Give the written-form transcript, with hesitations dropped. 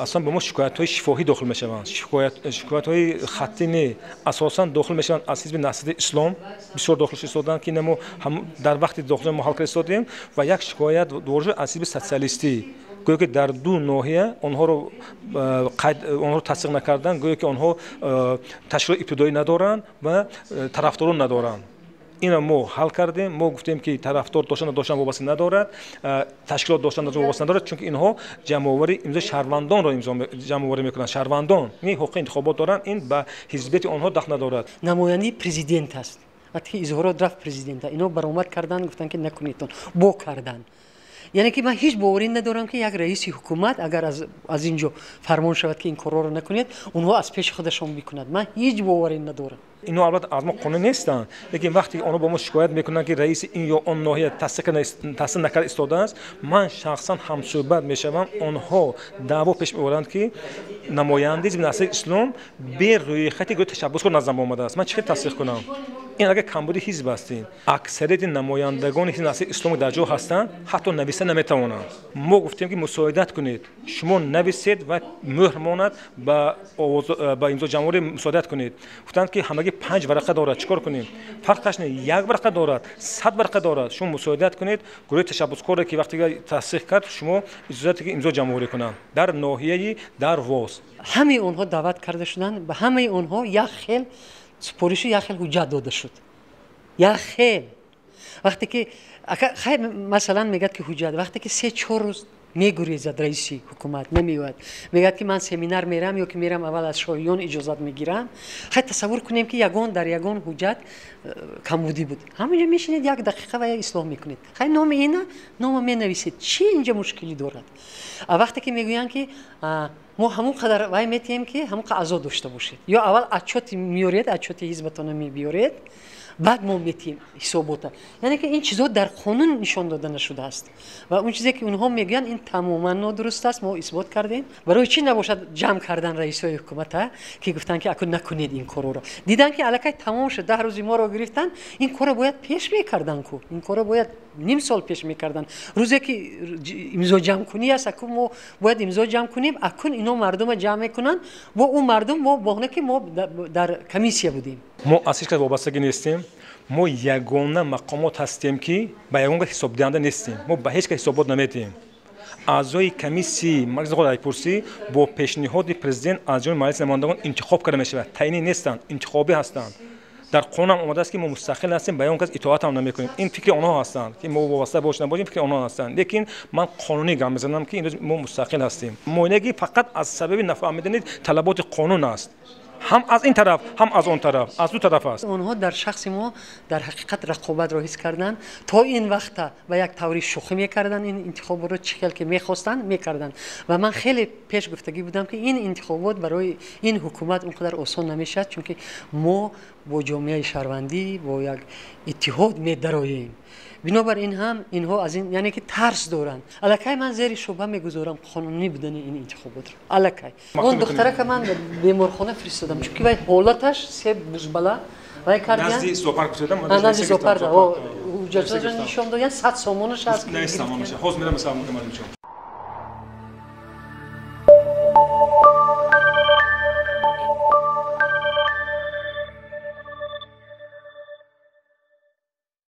Аслан ба мо шикоятҳои шифоҳӣ дохил мешаванд, шикоятҳои хаттӣ не, асосан дохил мешаванд аз ҳизби Наҳзати Ислом, бисёр дохил шуданд, ки мо дар вақти дохил мо ҳал карда истодем, ва як шикоят ворид аз ҳизби социалистӣ, гӯё ки дар ду ноҳия онҳоро онҳоро тасдиқ накарданд, гӯё ки онҳо ташкилоти ибтидоӣ надоранд ва тарафдорон надоранд. Инро мо ҳал кардем. Мо гуфтем, ки тарафдор доштан надоштан вобаста надорад, ташкилот доштан надоштан вобаста надорад, чунки инҳо ҷамъоварии имзои шаҳрвандонро ҷамъоварӣ мекунанд. Шаҳрвандон ин ҳуқуқи интихобот доранд, ин ба ҳизбияти онҳо дахл надорад. Намояндаи президент аст. Вақте ки изҳорот рафт президента, ино баромад карданд, гуфтанд, ки накунедтон, бо карданд. Яъне ки ман ҳеҷ боварӣ надорам, ки як раиси ҳукумат, агар аз ин ҷо фармон шавад, ки ин корҳоро накунед, онҳо аз пеши худашон бикунад. Ман ҳеҷ боварӣ надорам. Инҳо албатта аз мо қонун нестанд, лекин вақте ки онҳо ба мо шикоят мекунанд, ки раиси ин ё он ноҳия тасдиқ накарда истодааст, ман шахсан ҳамсӯҳбат мешавам. Онҳо даъво пеш меоранд, ки намояндаи ҳизби Наҳзати Ислом бе рӯйхати гӯё ташаббускор наздам омадааст. Ман чӣ хел тасдиқ кунам? Ин агар камбуди ҳизб ҳастем. Аксарияти намояндагони ҳизби Наҳзати Ислом дар ҷо ҳастанд, ҳатто нависта наметавонанд. Мо гуфтем, ки мусоидат кунед, шумо нависед ва мӯҳр монад, ба имзо ҷамъоварӣ мусоидат кунед. Гуфтанд, ки ҳамагӣ 5 варақа дорад, чӣ кор кунем? Фарқаш не, як варақа дорад, 100 варақа дорад, шумо мусоидат кунед. Гурӯҳи ташаббускоре ки вақте тасдиқ кард, шумо иҷозате ки имзо ҷамъоварӣ кунанд дар ноҳияи Дарвоз. Ҳамаи онҳо даъват карда шуданд, ба ҳамаи онҳо як хел супоришу, як хел ҳуҷҷат дода шуд, як хел. Вақте ки хай, масалан, мегӯяд, ки ҳуҷҷат, вақте ки 3-4 рӯз мегурезад раиси ҳукумат, намеояд, мегӯяд, ки ман семинар мерам ё ки мерам, аввал аз шоҳиён иҷозат мегирам. Хай, тасаввур кунем, ки ягон дар ягон ҳуҷҷат камбудӣ буд, ҳамонҷо мешинед, як дақиқа ва ислоҳ мекунед. Хай, номи ина нома менависед, чӣ инҷа мушкилӣ дорад? А вақте ки мегӯянд, ки мо ҳамон қадар вай метиҳем, ки ҳамон қадар аъзо дошта бошед, ё аввал отчёти меоред, отчёти ҳизбатона мебиёред, баъд мо метиҳем ҳисобота. Яъне ки ин чизҳо дар қонун нишон дода нашудааст ва он чизе ки онҳо мегӯянд, ин тамоман нодуруст аст. Мо исбот кардем. Барои чӣ набошад ҷамъ кардан раисои ҳукумата, ки гуфтанд, ки акун накунед ин корро? Диданд, ки аллакай тамом шуд, 10 рӯзи моро гирифтанд. Ин корро бояд пеш мекарданд ку, ин корро бояд ним сол пеш мекарданд. Рӯзе ки имзо ҷамъкунӣ аст, акун мо бояд имзо ҷамъ кунем, акун ино мардума ҷамъ мекунанд, бо ӯ мардум мо боҳна, ки мо дар комиссия будем. Мо аз ҳеҷ кас вобастагӣ нестем. Мо ягона мақомот ҳастем, ки ба ягон кас ҳисобдиҳанда нестем. Мо ба ҳеҷ кас ҳисобот намедиҳем. Аъзои комиссияи Маҷлиси райпурсӣ бо пешниҳоди президент аз ҷониби Маҷлиси намояндагон интихоб карда мешавад. Таъинӣ нестанд, интихобӣ ҳастанд. Дар қонунам омадааст, ки мо мустақил ҳастем, ба ягон кас итоатам намекунем. Ин фикри онҳо ҳастанд, ки мо вобаста бошем набошем, фикри онҳо ҳастанд, лекин ман қонунӣ гап мезанам, ки имрӯз мо мустақил ҳастем. Монеагӣ фақат аз сабаби нафаҳмидани талаботи қонун аст, ҳам аз ин тараф, ҳам аз он тараф, аз ду тараф аст. Онҳо дар шахси мо дар ҳақиқат рақобатро ҳис карданд. То ин вақта ба як таври шӯхӣ мекарданд, ин интихоботро чӣ хел ки мехостанд мекарданд. Ва ман хеле пеш гуфтагӣ будам, ки ин интихобот барои ин ҳукумат он қадар осон намешавад, чунки мо бо ҷомеаи шаҳрвандӣ, бо як иттиҳод медароем. Бинобар ин ҳам инҳо аз ин, яъне ки, тарс доранд. Аллакай ман зери шубҳа мегузорам қонунӣ будани ин интихоботро. Аллакай он духтарака ман беморхона фиристодам, чунки вай ҳолаташ се бузбала вай кардиян, назди зоопарк ҳуҷҷатҳоро нишон додян, 100 сомонаш аст. Ҳозир мерам.